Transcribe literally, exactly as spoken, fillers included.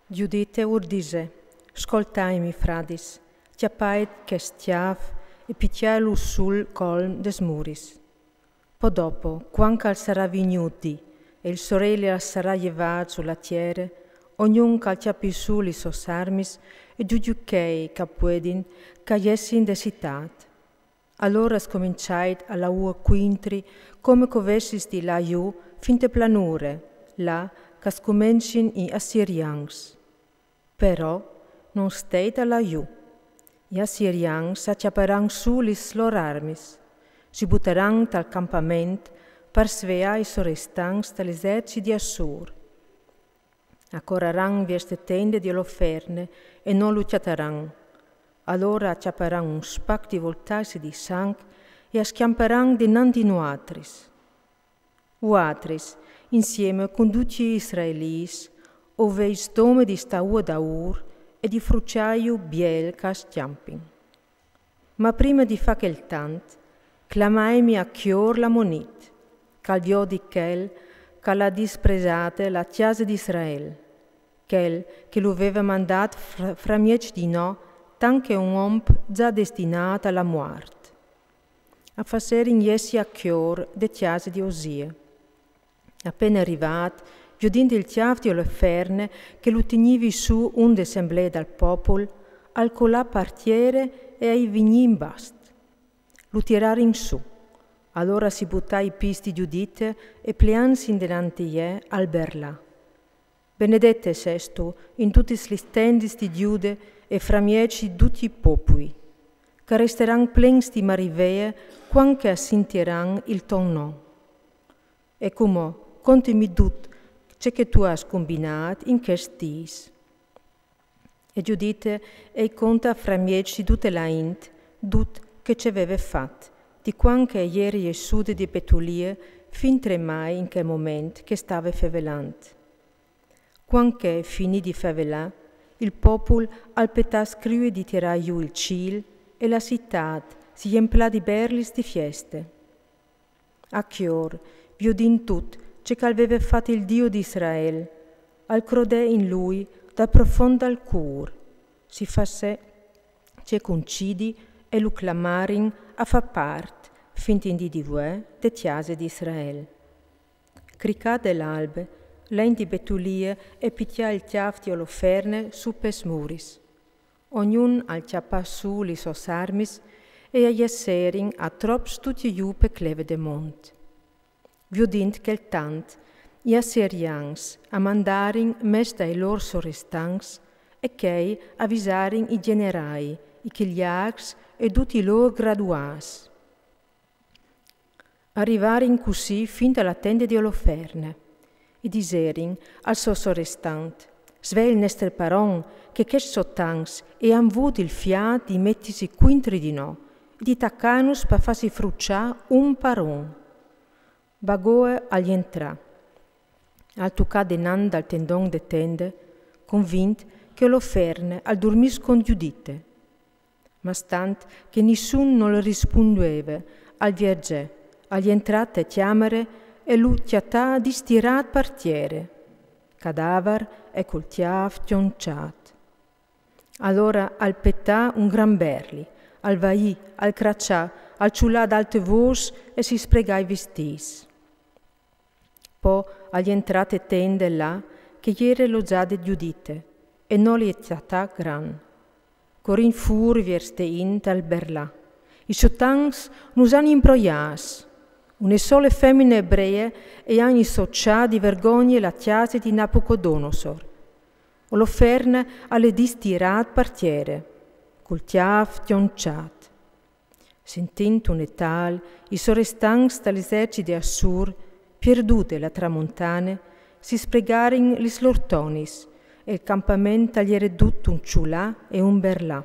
Giudite ur dise: Scoltaimi, fradis, cjapait chest cjâf e picjailu sul colm des muris. Po dopo, cuant che al sarà vignût dì e il soreli al sarà jevât su la tiere, ognun che al cjapi sù lis sôs armis e giudichei ch'a puedin ch'a jessin de citât. Alora scomençait a lâ jù cuintri come ch'o vessis di lâ jù fin te planure, là ch'a scomencin i Assirians. Però no steit a lâ jù. I Assirians a cjaparan sù lis lôr armis, si butaran tal campament par sveâ i sorestants tal esercit di Assur. A coraran viers te tende di Oloferne e no lu cjataran. Alora a cjaparan un spac di voltâsi di sanc e a scjamparan denant di noatris. Vuatris, insiemi cun ducj i israelîts, o veis dome di stâ jù daûr e di fruçâju biel ch'a scjampin. Ma prime di fâ chel tant, clamaimi a Chior l'amonit, ch'al viodi chel ch'al à dispresade la cjase di Israel, chel che lu veve mandât fra, framieç di nô, tant che un om za destinât a la muart. A faserin jessi a Chior de cjase di Osie. Apene rivât, viodint il cjâf di Oloferne che lu tignivi sù un de semblee dal popul, al colà par tiere e a i vignì in bast. Lu tirarin sù. Alora si butà i pîts di Giudite e pleantsi denant di jê al berlà: Benedete sêstu in dutis lis tendis di Gjude e framieç di ducj i popui, ch'a resteran plens di marivee cuant che a sintiran il to non. E cumò, contimi dut ce che tu âs cumbinât in chescj dîs. E Giudite e i conta framieç di dute la int dut che ce veve fat, di cuant che e jere jessude di Betulie fin tremai in chel moment che e stave fevelant. Cuant che e finì di fevelâ, il popul al petà scrui di tirâ jù il cîl e la citât si jemplà di berlis di fieste. A Chior, viodint dut ce ch'al veve fat il Diu di Israel, al crodè in lui dal profont dal cûr, si fasè circuncidi e lu clamarin a fâ part, fin in dì di vuê, de cjase di Israel. Cricade l'albe, la int di Betulie e picjà il cjâf di Oloferne sù pes muris. Ognun al cjapà sù lis sôs armis e a jesserin a trops ducj jù pe cleve de mont. Viodint chel tant, i Assirians a mandarin mès dai lôr sorestants e chei a visarin i gjenerai, i ciliacs e ducj i lôr graduâts. A rivarin cussì fin a la tende di Oloferne. I diserin al so sorestant: Svee il nestre paron che chescj sotans e àn vût il fiât di metisi cuintri di nô e di tacânus par fâsi fruçâ un paron. Bagoe al jentrà. Al tucà denant dal tendon de tende, convint che Oloferne al durmìs cun Giudite. Ma stant che nissun nol rispundueve, al vierzè, al jentrà te cjamare e lu cjatà distirât par tiere, cadavar e cul cjâf cjonçât. Alora al petà un gran berli, al vaì, al craçà, al ciulà ad alte vôs e si spregà i vistîts. Po al jentrà te tende là che e jere lozade Giudite e nol le cjatà gran. Corint fûr viers te int al berlà: I sotans nus àn imbroiâts. Une sole femine ebree e àn insoçât di vergogne la cjase di Nabucodonosor. Oloferne al è distirât par tiere, cul cjâf cjonçât. Sintint une tâl, i sorestants dal esercit di Assur, pierdude la tramontane, si spregarin lis lôr tonis, e il campament al jere dut un ciulâ e un berlà.